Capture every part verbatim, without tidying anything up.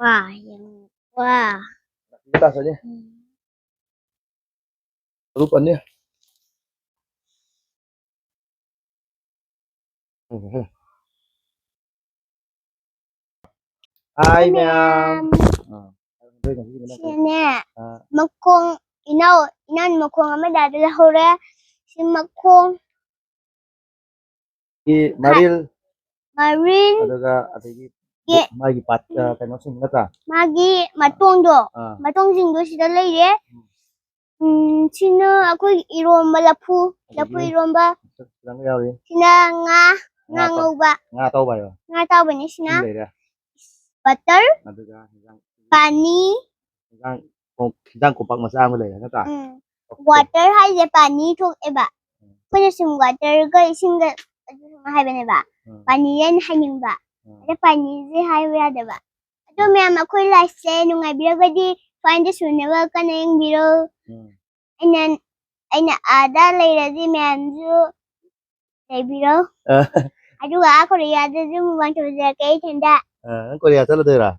ꯋꯥ, ꯌꯦꯡꯉꯨ꯫ ꯋꯥ꯫ ꯇꯥꯁꯜꯂꯦ꯫ ꯎꯝ꯫ ꯒ꯭ꯔꯨꯞ ꯑꯅꯤ꯫ ꯎꯝ, ꯎꯝ꯫ ꯍꯥꯏ, ꯃꯌꯥꯝ꯫ ꯃꯌꯥꯝ꯫ ꯑꯥ꯫ ꯁꯤꯅꯅꯦ, ꯑꯥ꯫ ꯃꯈꯣꯡ, ꯏꯅꯥꯎ, ꯏꯅꯥꯎ ꯃꯈꯣꯡ ꯑꯃ ꯑꯗꯥꯏꯗ ꯂꯩꯍꯧꯔꯦ꯫ ꯁꯤ ꯃꯈꯣꯡ꯫ ꯒꯤ ꯃꯔꯤꯜ꯫ ꯃꯔꯤꯜ꯫ ꯑꯗꯨꯒ ꯑꯗꯒꯤ ꯌꯦ-, ꯃꯥꯒꯤ ꯄꯥꯠ-, ꯑ, ꯎꯝ꯫ ꯀꯩꯅꯣꯁꯤꯡ ꯅꯠꯇ꯭ꯔꯥ? ꯃꯥꯒꯤ ꯃꯇꯣꯡꯗꯣ, ꯑꯥ꯫ ꯃꯇꯣꯡꯁꯤꯡꯗꯣ ꯁꯤꯗ ꯂꯩꯔꯦ꯫ ꯎꯝ꯫ ꯎꯝ, ꯁꯤꯅ ꯑꯩꯈꯣꯏ ꯏꯔꯣꯝꯕ ꯂꯐꯨ, ꯂꯐꯨ ꯑꯗꯒꯤ ꯏꯔꯣꯝꯕ꯫ ꯈꯤꯇꯪ ꯌꯥꯎꯔꯤ꯫ ꯁꯤꯅ ꯉꯥ, ꯉꯥ ꯉꯥ ꯑꯇꯥꯎ-, ꯉꯧꯕ꯫ ꯉꯥ ꯑꯇꯥꯎꯕ ꯍꯥꯏꯕ꯫ ꯉꯥ ꯑꯇꯥꯎꯕꯅꯦ ꯁꯤꯅ꯫ ꯁꯤ ꯂꯩꯔꯦ꯫ ꯕꯇꯔ꯫ ꯑꯗꯨꯒ ꯍꯤꯟꯖꯥꯡ꯫ ꯄꯥꯅꯤ꯫ ꯍꯤꯟꯖꯥꯡ ꯈꯣꯡ-, ꯍꯤꯟꯖꯥꯡ ꯀꯣꯝꯄꯥꯛ ꯃꯆꯥ ꯑꯃ ꯂꯩꯔꯦ ꯅꯠꯇ꯭ꯔꯥ? ꯎꯝ꯫ ꯑꯣꯀꯦ꯫ ꯋꯥꯇꯔ ꯍꯥꯏꯁꯦ ꯄꯥꯅꯤ ꯊꯣꯛꯑꯦꯕ꯫ ꯎꯝ꯫ ꯑꯩꯈꯣꯏꯅ ꯁꯨꯝ ꯋꯥꯇꯔꯒ ꯏꯁꯤꯡꯒ ꯑꯗꯨ ꯁꯨꯝ ꯍꯥꯏꯕꯅꯦꯕ꯫ ꯎꯝ꯫ ꯄꯥꯅꯤ ꯍꯥꯏꯅ ꯍꯥꯏꯅꯤꯡꯕ꯫ ꯎꯝ꯫ ꯑꯗ ꯄꯥꯅꯤꯁꯦ ꯍꯥꯏꯕ ꯌꯥꯗꯕ꯫ ꯑꯗꯣ ꯎꯝ꯫ ꯃꯌꯥꯝ ꯑꯩꯈꯣꯏ ꯂꯥꯏꯐꯁꯦ ꯅꯨꯡꯉꯥꯏꯕꯤꯔꯒꯗꯤ ꯐꯥꯏꯟꯗ ꯁꯨꯅꯕ ꯀꯟꯅ ꯌꯦꯡꯕꯤꯔꯣ꯫ ꯎꯝ꯫ ꯑꯩꯅ, ꯑꯩꯅ ꯑꯥꯗ ꯂꯩꯔꯗꯤ ꯃꯌꯥꯝꯁꯨ ꯂꯩꯕꯤꯔꯣ꯫ ꯑ꯫ ꯑꯗꯨꯒ ꯑꯥ ꯀꯣꯔꯤꯌꯥꯗꯁꯨ ꯃꯨꯛꯕꯥꯡ ꯇꯧꯖꯔꯛꯀꯦ ꯏꯊꯟꯗ꯫ ꯑ, ꯅꯪ ꯀꯣꯔꯤꯌꯥ ꯆꯠꯂꯗꯣꯏꯔꯥ?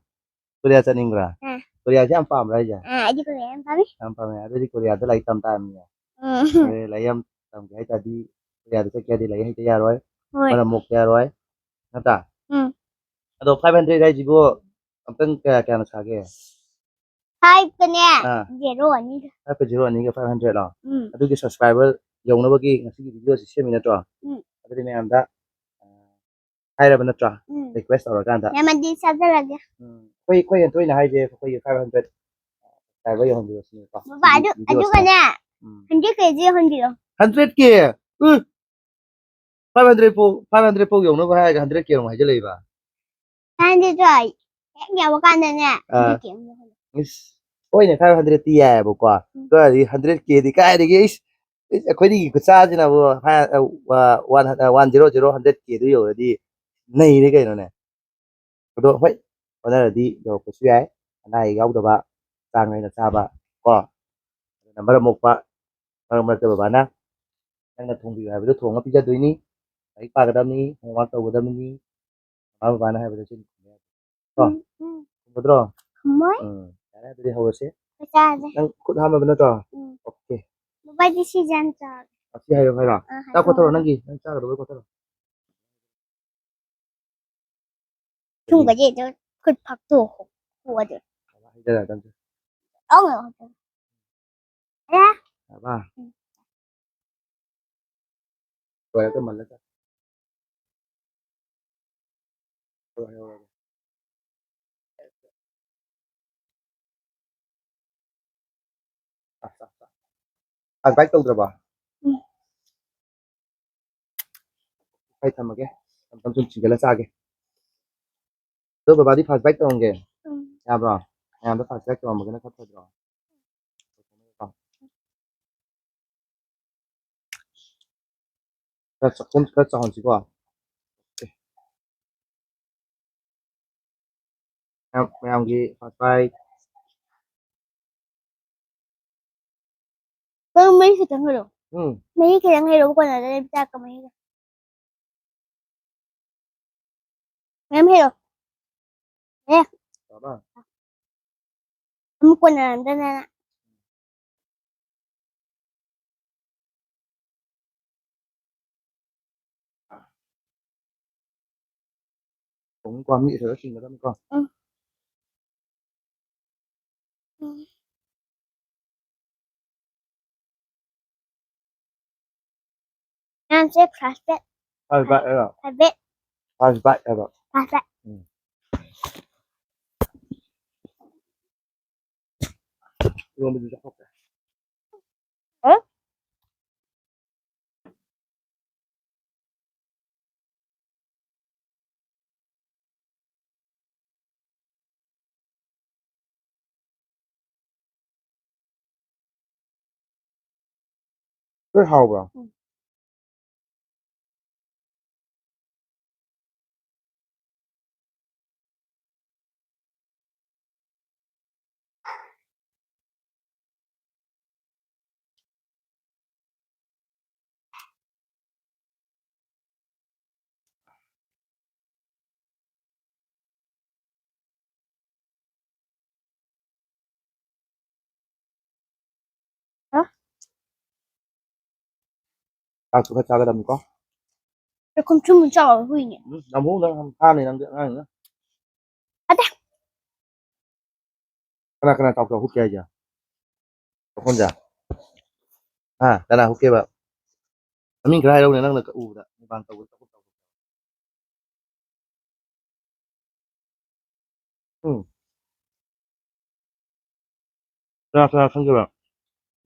ꯀꯣꯔꯤꯌꯥ ꯆꯠꯅꯤꯡꯕ꯭ꯔꯥ? ꯑ꯫ ꯀꯣꯔꯤꯌꯥꯁꯦ ꯌꯥꯝ ꯄꯥꯝꯕ꯭ꯔꯥ ꯍꯥꯏꯁꯦ? ꯑ, ꯑꯩꯗꯤ ꯀꯣꯔꯤꯌꯥ ꯌꯥꯝ ꯄꯥꯝꯃꯤ꯫ ꯌꯥꯝ ꯄꯥꯝꯃꯦ꯫ ꯑꯗꯨꯗꯤ ꯀꯣꯔꯤꯌꯥꯗ ꯂꯥꯏꯔꯤꯛ ꯇꯝ ꯇꯥꯕꯅꯤꯅꯦ꯫ ꯎꯝ꯫ ꯑꯗꯨꯗꯤ ꯂꯥꯏꯔꯤꯛ ꯌꯥꯝ ꯇꯝꯒꯦ ꯍꯥꯏ ꯇꯥꯔꯗꯤ ꯀꯣꯔꯤꯌꯥꯗ ꯆꯠꯀꯦ ꯍꯥꯏꯔꯗꯤ ꯂꯥꯏꯔꯤꯛ ꯍꯩꯇ ꯌꯥꯔꯣꯏ꯫ ꯍꯣꯏ꯫ ꯃꯔꯝ ꯃꯣꯛꯇ ꯌꯥꯔꯣꯏ꯫ ꯅꯠꯇ꯭ꯔꯥ? ꯎꯝ꯫ ꯑꯗꯣ five hundred ꯍꯥꯏꯁꯤꯕꯨ ꯑꯝꯇꯪ ꯀꯌꯥ ꯀꯌꯥꯅ ꯁꯥꯒꯦ? Five ꯀꯅꯦ, ꯑꯥ꯫ Zero ꯑꯅꯤꯒ꯫ Five ꯀ zero ꯑꯅꯤꯒ five hundred ꯂꯣ? ꯎꯝ꯫ ꯑꯗꯨꯒꯤ subscriber ꯌꯧꯅꯕꯒꯤ ꯉꯁꯤꯒꯤ video ꯁꯤ ꯁꯦꯝꯃꯤ ꯅꯠꯇ꯭ꯔꯣ? ꯎꯝ꯫ ꯑꯗꯨꯗꯤ ꯃꯌꯥꯝꯗ, ꯑ, ꯍꯥꯏꯔꯕ ꯅꯠꯇ꯭ꯔꯣ? ꯎꯝ꯫ Request ꯇꯧꯔꯀꯥꯟꯗ꯫ ꯌꯥꯝꯃꯗꯤ ꯆꯥꯖꯔꯒꯦ꯫ ꯎꯝ꯫ ꯑꯩꯈꯣꯏ, ꯑꯩꯈꯣꯏ ꯍꯦꯟꯊꯣꯏꯅ ꯍꯥꯏꯁꯦ ꯑꯩꯈꯣꯏꯒꯤ five hundred subscriber ꯌꯧꯍꯟꯕꯤꯔꯣ ꯁꯤꯅꯤꯀꯣ꯫ ꯕꯕꯥ, ꯑꯗꯨ, video ꯁꯤꯗ꯫ ꯑꯗꯨꯒꯅꯦ, ꯎꯝ꯫ Hundred K ꯁꯤ ꯌꯧꯍꯟꯕꯤꯔꯣ꯫ Hundred K? ꯎꯝ꯫ Five hundred ꯐꯥꯎ, five hundred ꯐꯥꯎ ꯌꯧꯅꯕ ꯍꯥꯏꯔꯒ hundred K ꯑꯃꯨꯛ ꯍꯥꯏꯖꯜꯂꯛꯏꯕ꯫ Five hundred ꯇꯣ ꯍꯦꯛ ꯌꯧꯕ ꯀꯥꯟꯗꯅꯦ, ꯑꯥ꯫ Hundred K ꯑꯃꯨꯛ ꯌꯧꯍꯜꯂꯣ꯫ ꯏꯁ, ꯍꯣꯏꯅꯦ, five hundred ꯇꯤ ꯌꯥꯏꯑꯕꯀꯣ꯫ ꯎꯝ꯫ ꯑꯗꯨ ꯑꯣꯏꯔꯗꯤ hundred K ꯗꯤ ꯀꯥꯏꯗꯒꯤ, ꯏꯁ, ꯏꯁ, ꯑꯩꯈꯣꯏꯗꯤ ꯈꯨꯠꯁꯥꯁꯤꯅꯕꯨ ꯍꯥꯏ-, ꯑ, ꯋꯥ-, one, ꯑ, one zero zero hundred K ꯗꯨ ꯌꯧꯔꯗꯤ ꯅꯩꯔꯦ ꯀꯩꯅꯣꯅꯦ꯫ ꯑꯗꯣ ꯍꯣꯏ, ꯍꯣꯠꯅꯔꯗꯤ ꯌꯧꯔꯛꯄꯁꯨ ꯌꯥꯏ꯫ ꯑꯅꯥ ꯑꯌꯦꯛ ꯌꯥꯎꯗꯕ, ꯆꯥꯡ ꯅꯥꯏꯅ ꯆꯥꯕ, ꯀꯣ꯫ ꯑꯗꯨꯅ ꯃꯔꯝ ꯃꯣꯛꯄ, ꯃꯔꯛ ꯃꯔꯛꯇ ꯕꯕꯥꯅ ꯅꯪꯅ ꯊꯣꯡꯕꯤꯌꯨ ꯍꯥꯏꯕꯗꯣ ꯊꯣꯡꯉ ꯄꯤꯖꯗꯣꯏꯅꯤ꯫ ꯂꯥꯏꯔꯤꯛ ꯄꯥꯒꯗꯕꯅꯤ, homework ꯇꯧꯒꯗꯕꯅꯤ꯫ ꯃꯃꯥ ꯕꯕꯥꯅ ꯍꯥꯏꯕꯗ ꯆꯤꯟ ꯈꯨꯝꯕ ꯌꯥꯗꯦ꯫ ꯀꯣ? ꯎꯝ, ꯎꯝ꯫ ꯅꯠꯇ꯭ꯔꯣ? ꯈꯨꯝꯃꯣꯏ꯫ ꯎꯝ, ꯌꯥꯔꯦ, ꯑꯗꯨꯗꯤ ꯍꯧꯔꯁꯤ꯫ ꯆꯥꯁꯦ꯫ ꯅꯪ ꯈꯨꯠ ꯍꯥꯝꯃꯕ ꯅꯠꯇ꯭ꯔꯣ? ꯎꯝ꯫ Okay. ꯕꯕꯥꯗꯤ ꯁꯤꯁꯦ ꯌꯥꯝ ꯆꯥꯎꯔꯦ꯫ ꯑꯁꯤ ꯍꯥꯏꯔꯣ, ꯍꯥꯏꯔꯣ? ꯑꯥ, ꯆꯥꯛ ꯈꯣꯠꯊꯔꯣ, ꯍꯥꯏꯔꯣ꯫ ꯅꯪꯒꯤ, ꯅꯪ ꯆꯥꯒꯗꯕ ꯈꯣꯠꯊꯔꯣ꯫ ꯁꯨꯝꯕꯁꯦ ꯑꯗꯨꯝ ꯈꯨꯠ ꯐꯥꯛꯇꯣꯛꯑꯣ꯫ ꯍꯣꯗꯦ꯫ ꯍꯥꯏꯖꯔꯛꯑꯗꯝꯅꯤ꯫ ꯑꯧ꯫ ꯑꯦ꯫ ꯌꯥꯔꯕ? ꯂꯣꯏꯔꯒ ꯃꯜꯂ ꯆꯥ꯫ ꯍꯣꯏ, ꯍꯣꯏ, ꯍꯣꯏ꯫ ꯑꯁ, ꯑꯁ, ꯑꯁ꯫ Fast bite ꯇꯧꯗ꯭ꯔꯕ? ꯎꯝ꯫ ꯑꯩ ꯊꯝꯃꯒꯦ꯫ ꯇꯞ ꯇꯞ ꯁꯨꯝ ꯆꯤꯡꯁꯤꯜꯂ ꯆꯥꯒꯦ꯫ ꯑꯗꯣ ꯕꯕꯥꯗꯤ fast bite ꯇꯧꯔꯝꯒꯦ꯫ ꯎꯝ꯫ ꯌꯥꯕ꯭ꯔꯣ? ꯃꯌꯥꯝꯗꯣ fast bite ꯇꯧꯔꯝꯕꯒꯅ ꯈꯔ ꯐꯗ꯭ꯔꯣ? ꯈꯔ ꯆꯥꯛꯈꯨꯝ ꯈꯔ ꯆꯥꯎꯍꯟꯁꯤꯀꯣ꯫ ꯃꯌꯥꯝ, ꯃꯌꯥꯝꯒꯤ fast bite꯫ ꯅꯪ ꯃꯍꯤ ꯈꯤꯇꯪ ꯍꯩꯔꯛꯑꯣ꯫ ꯎꯝ꯫ ꯃꯍꯤ ꯈꯤꯇꯪ ꯍꯩꯔꯛꯑꯣ, ꯀꯣꯟꯅꯗꯅꯕ ꯆꯥꯛꯀ ꯃꯍꯤꯒ꯫ ꯃꯌꯥꯝ ꯍꯩꯔꯛꯑꯣ꯫ ꯑꯦ꯫ ꯕꯕꯥ꯫ ꯑꯃꯨꯛ ꯀꯣꯟꯅꯔꯝꯗꯅ꯫ ꯊꯣꯡ ꯀꯣ, ꯃꯤ ꯏꯁꯣꯔꯗ ꯆꯤꯡꯒꯗꯕꯅꯤꯀꯣ꯫ ꯎꯝ꯫ ꯎꯝ꯫ ꯃꯌꯥꯝꯁꯦ fast bite꯫ Fast bite ꯍꯥꯏꯔꯣ? Fast bite꯫ Fast bite ꯍꯥꯏꯕ꯫ Fast bite꯫ ꯎꯝ꯫ ꯏꯔꯣꯟꯕꯗꯨꯁꯨ ꯍꯥꯎꯈ꯭ꯔꯦ꯫ ꯍꯥ? ꯂꯣꯏ ꯍꯥꯎꯕ꯭ꯔꯣ? ꯎꯝ꯫ ꯆꯥꯛꯁꯨ ꯈꯔ ꯆꯥꯒꯗꯕꯅꯤꯀꯣ꯫ ꯈꯨꯝ ꯁꯨꯝ ꯆꯥꯎꯔ ꯍꯨꯏꯅꯦ꯫ ꯎꯝ, ꯌꯥꯝ ꯍꯧꯅ ꯌꯥꯝ ꯊꯥꯅꯤ ꯅꯪꯗꯤ ꯑꯉꯥꯡꯅꯤꯅ꯫ ꯑꯗꯦ꯫ ꯀꯅꯥ ꯀꯅꯥ ꯆꯥꯎ ꯆꯥꯎ ꯍꯨꯞꯀꯦ ꯍꯥꯏꯁꯦ? ꯆꯥꯎꯈꯣꯟꯁꯦ? ꯍꯥ? ꯀꯅꯥ ꯍꯨꯞꯀꯦꯕ? ꯃꯃꯤꯡ ꯈꯔ ꯍꯥꯏꯔꯧꯅꯦ ꯅꯪꯅ ꯎꯕꯗ꯫ ꯃꯨꯛꯕꯥꯡ ꯇꯧꯕꯗ ꯆꯥꯎꯈꯣꯟ ꯆꯥꯎꯈꯣꯟ꯫ ꯎꯝ꯫ ꯀꯅꯥ ꯀꯅꯥ ꯈꯪꯒꯦꯕ?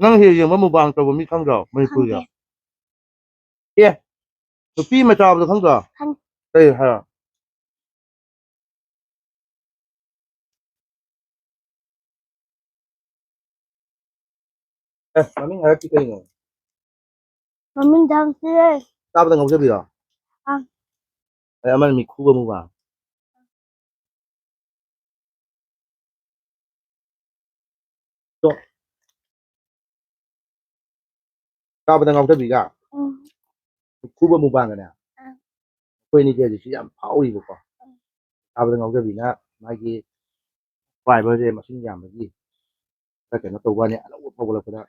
ꯅꯪ ꯍꯦꯛ ꯌꯦꯡꯕ ꯃꯨꯛꯕꯥꯡ ꯇꯧꯕ ꯃꯤ ꯈꯪꯗ꯭ꯔꯣ ꯃꯅꯤꯄꯨꯔꯒꯤ? ꯈꯪꯗꯦ꯫ ꯑꯦ, ꯅꯨꯄꯤ ꯑꯃ ꯆꯥꯕꯗꯣ ꯈꯪꯗ꯭ꯔꯣ? ꯈꯪ- ꯀꯩ ꯍꯥꯏꯔꯣ? ꯑꯦ, ꯃꯃꯤꯡ ꯍꯥꯏꯔꯛꯇꯦ ꯀꯩꯅꯣ? ꯃꯃꯤꯡ ꯈꯪꯗꯦ꯫ ꯆꯥꯕꯗ ꯉꯥꯎꯖꯕꯤꯔꯣ? ꯑꯥ꯫ ꯑꯩ ꯑꯃꯅ ꯃꯤꯈꯨꯕ ꯃꯨꯛꯕꯥꯡ꯫ ꯇꯣ꯫ ꯆꯥꯕꯗ ꯉꯥꯎꯖꯕꯤꯒ꯫ ꯎꯝ꯫ ꯃꯤꯈꯨꯕ ꯃꯨꯛꯕꯥꯡꯒꯅꯦ꯫ ꯑꯥ꯫ ꯑꯩꯈꯣꯏ ꯑꯅꯤꯁꯦ ꯍꯧꯖꯤꯛꯁꯤ ꯌꯥꯝ ꯐꯥꯎꯔꯤꯕꯀꯣ꯫ ꯎꯝ꯫ ꯆꯥꯕꯗ ꯉꯥꯎꯖꯕꯤꯅ ꯃꯥꯒꯤ subscriberꯁꯦ ꯃꯁꯤꯡ ꯌꯥꯝꯕꯒꯤ ꯈꯔ ꯀꯩꯅꯣ ꯇꯧꯕ ꯋꯥꯅꯤ, ꯑꯅꯧꯕ ꯐꯥꯎꯒꯠꯂꯛꯄꯗ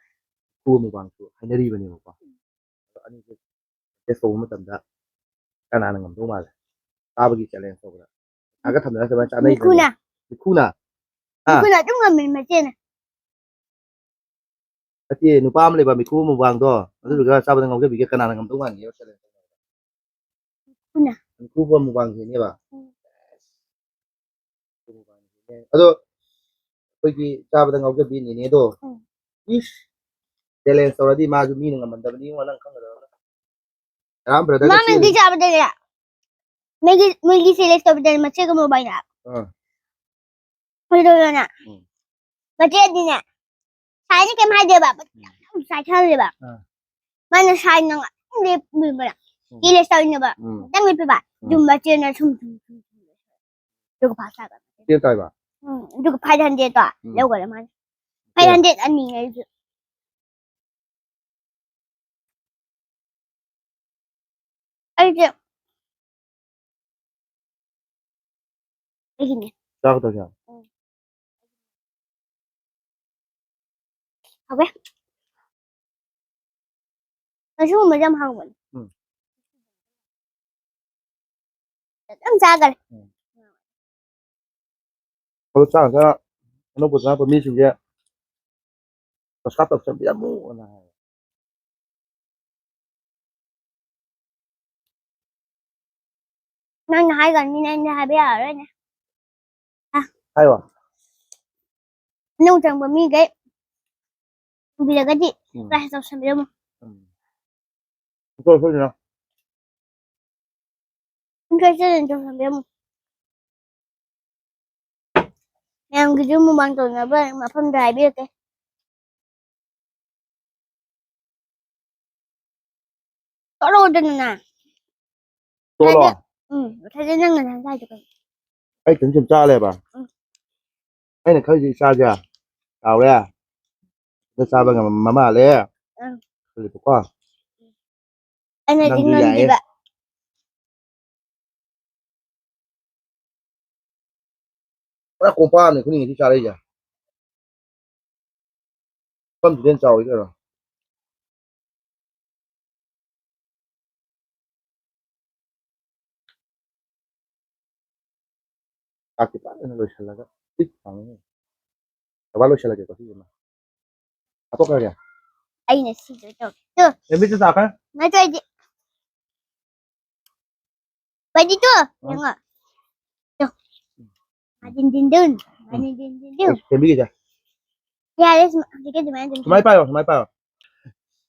ꯃꯤꯈꯨꯕ ꯃꯨꯛꯕꯥꯡꯁꯨ ꯍꯥꯏꯅꯔꯤꯕꯅꯦꯕꯀꯣ꯫ ꯑꯗꯣ ꯑꯅꯤꯁꯦ contest ꯇꯧꯕ ꯃꯇꯝꯗ ꯀꯅꯥꯅ ꯉꯝꯗꯧ ꯃꯥꯜꯂꯦ? ꯆꯥꯕꯒꯤ challenge ꯇꯧꯕꯗ꯫ ꯄꯩꯁꯥꯒ ꯊꯝꯅꯔ ꯁꯨꯃꯥꯏꯅ ꯆꯥꯅꯩꯗꯅ꯫ ꯃꯤꯈꯨꯅ꯫ ꯃꯤꯈꯨꯅ? ꯍꯥ? ꯃꯤꯈꯨꯅ ꯑꯗꯨꯝ ꯉꯝꯃꯤ ꯃꯆꯦꯅ꯫ ꯅꯠꯇꯦ, ꯅꯨꯄꯥ ꯑꯃ ꯂꯩꯕ ꯃꯤꯈꯨꯕ ꯃꯨꯛꯕꯥꯡꯗꯣ, ꯎꯝ꯫ ꯑꯗꯨꯗꯨꯒ ꯆꯥꯕꯗ ꯉꯥꯎꯖꯕꯤꯒ ꯀꯅꯥꯅ ꯉꯝꯗꯧ ꯃꯥꯟꯒꯦꯕ challenge ꯇꯧꯕꯗ? ꯃꯤꯈꯨꯅ꯫ ꯃꯤꯈꯨꯕ ꯃꯨꯛꯕꯥꯡ ꯍꯦꯟꯅꯦꯕ? ꯎꯝ꯫ ꯑꯗꯣ ꯑꯩꯈꯣꯏꯒꯤ ꯆꯥꯕꯗ ꯉꯥꯎꯖꯕꯤ ꯅꯦꯅꯦꯗꯣ, ꯎꯝ꯫ ꯏꯁ, challenge ꯇꯧꯔꯗꯤ ꯃꯥꯁꯨ ꯃꯤꯅ ꯉꯝꯍꯟꯗꯕꯅꯤ, ꯏꯉꯣ, ꯅꯪ ꯈꯪꯒꯗꯕ꯫ ꯉꯔꯥꯡ brotherꯒ ꯃꯥꯅꯗꯤ ꯆꯦꯜꯂꯤ꯫ ꯆꯥꯕꯗꯅꯦ, ꯃꯤꯒꯤ, ꯃꯤꯒꯤ challenge ꯇꯧꯕꯗꯅꯦ ꯃꯆꯦꯒ ꯃꯣꯕꯥꯏꯜꯗ꯫ ꯑꯥ꯫ ꯀꯩꯗꯧꯔꯦꯅ? ꯎꯝ꯫ ꯃꯆꯦꯗꯤꯅꯦ, ꯁꯥꯏꯅ ꯀꯩꯝ ꯍꯥꯏꯗꯦꯕ, ꯎꯝ꯫ ꯌꯥꯝ ꯆꯥꯏꯊꯔꯦꯕ꯫ ꯑꯥ꯫ ꯃꯥꯅ ꯁꯥꯏꯅ ꯉꯥꯛꯇꯪ ꯂꯦꯞꯄꯤꯕ꯫ ꯎꯝ꯫ Challenge ꯇꯧꯔꯤꯅꯦꯕ꯫ ꯎꯝ꯫ ꯉꯥꯛꯇꯪ ꯂꯦꯞꯄꯤꯕ꯫ ꯎꯝ꯫ ꯑꯗꯨꯝ ꯃꯆꯦꯅ ꯁꯨꯝ, ꯁꯨꯝ, ꯁꯨꯝ, ꯁꯨꯝ꯫ ꯑꯗꯨꯒ ꯐꯥꯁ ꯇꯥꯕ꯫ ꯆꯦꯟ ꯇꯥꯏꯕ? ꯎꯝ, ꯑꯗꯨꯒ five hundredꯇꯣ ꯎꯝ꯫ ꯂꯧꯈ꯭ꯔꯦ ꯃꯥꯅ꯫ Five hundred ꯑꯅꯤ ꯑꯩꯁꯨ꯫ ꯑꯩꯁꯦ ꯑꯩꯒꯤꯅꯦ꯫ ꯆꯥꯒꯗꯧꯁꯦ? ꯎꯝ꯫ ꯍꯥꯎꯋꯦ꯫ ꯑꯁꯤꯒꯨꯝꯕꯁꯦ ꯌꯥꯝ ꯍꯥꯎꯕꯅꯦ꯫ ꯎꯝ꯫ ꯌꯥꯝ ꯆꯥꯈꯔꯦ꯫ ꯎꯝ꯫ ꯑꯗꯣ ꯆꯥꯛ ꯆꯥ ꯑꯅꯧꯕ ꯆꯪꯉꯛꯄ ꯃꯤꯁꯤꯡꯁꯦ subscribe ꯇꯧꯁꯟꯕꯤꯔꯝꯃꯨ ꯑꯅ ꯍꯥꯏ꯫ ꯅꯪꯅ ꯍꯥꯏꯈ꯭ꯔꯕꯅꯤꯅ ꯑꯩꯅ ꯍꯥꯏꯕ ꯌꯥꯔꯔꯣꯏꯅꯦ꯫ ꯍꯥꯏꯌꯣ꯫ ꯑꯅꯧ ꯆꯪꯕ ꯃꯤꯈꯩ ꯎꯕꯤꯔꯒꯗꯤ ꯎꯝ꯫ Like ꯇꯧꯁꯟꯕꯤꯔꯝꯃꯨ꯫ ꯎꯝ꯫ ꯁꯨꯡꯁꯣꯏ ꯁꯣꯏꯗꯅ꯫ ꯁꯨꯡꯁꯣꯏ ꯁꯣꯏꯗꯅ ꯇꯧꯁꯟꯕꯤꯔꯝꯃꯨ꯫ ꯃꯌꯥꯝꯒꯤꯁꯨ ꯃꯨꯛꯕꯥꯡ ꯇꯧꯅꯕ ꯃꯐꯝꯗꯣ ꯍꯥꯏꯕꯤꯔꯛꯀꯦ꯫ ꯆꯠꯂꯣꯗꯅ ꯅꯪ꯫ ꯆꯠꯂꯣ? ꯉꯁꯥꯏꯗ-, ꯎꯝ, ꯉꯁꯥꯏꯗ ꯅꯪ ꯉꯁꯥꯏ ꯍꯥꯏꯗꯣ ꯀꯩꯅꯣ? ꯑꯩ ꯏꯊꯟ ꯁꯨꯝ ꯆꯥ ꯂꯩꯕ? ꯎꯝ꯫ ꯑꯩꯅ ꯈꯜꯂꯤꯁꯦ ꯏꯆꯥꯁꯦ ꯆꯥꯎꯔꯦ꯫ ꯑꯗ ꯆꯥꯕ ꯉꯝꯃ ꯃꯥꯜꯂꯦ꯫ ꯎꯝ꯫ ꯈꯜꯂꯤꯕꯀꯣ꯫ ꯑꯩꯅꯗꯤ ꯅꯪꯁꯨ ꯌꯥꯏꯌꯦ꯫ ꯉꯝꯗ꯭ꯔꯤꯕ꯫ ꯄꯨꯔꯥ ꯀꯣꯝꯄꯥꯛ ꯑꯃꯅꯤ ꯑꯩꯈꯣꯏꯅꯤ ꯉꯁꯤ ꯆꯥꯔꯛꯏꯁꯦ꯫ ꯄꯨꯈꯝꯁꯤꯗꯩ ꯍꯦꯟꯅ ꯆꯥꯎꯏ ꯀꯩꯅꯣ꯫ ꯆꯥꯛꯇꯤ ꯐꯖꯅ ꯂꯣꯏꯁꯤꯜꯂꯒ ꯄꯤꯛ ꯊꯪꯉꯦ꯫ ꯕꯕꯥ, ꯂꯣꯏꯁꯤꯜꯂꯒꯦꯀꯣ ꯁꯤꯁꯤꯃ꯫ ꯍꯥꯠꯇꯣꯛꯈ꯭ꯔꯒꯦ꯫ ꯑꯩꯅ ꯁꯤꯗꯣꯏ ꯇꯧꯔꯦ꯫ ꯇꯨ꯫ ꯑꯦ, ꯃꯤꯠꯁꯦ ꯇꯥꯈ꯭ꯔꯦ꯫ ꯅꯠꯇ꯭ꯔꯗꯤ꯫ ꯕꯥꯖꯤ ꯇꯨ, ꯍꯥ? ꯌꯦꯡꯉꯣ꯫ ꯇꯨ꯫ ꯃꯥꯗꯤꯟ ꯗꯤꯟ ꯗꯨꯟ, ꯎꯝ꯫ ꯃꯥꯗꯤꯟ ꯗꯤꯟ ꯗꯤꯟ ꯗꯨꯟ꯫ ꯑꯩ ꯁꯦꯝꯕꯤꯒꯦꯁꯦ꯫ ꯌꯥꯔꯦ, ꯁꯨꯃꯥꯏ-, ꯍꯧꯖꯤꯛꯀꯤ ꯑꯗꯨꯃꯥꯏꯅ ꯑꯗꯨꯝ ꯁꯨꯃꯥꯏ ꯄꯥꯏꯌꯣ, ꯁꯨꯃꯥꯏ ꯄꯥꯏꯌꯣ꯫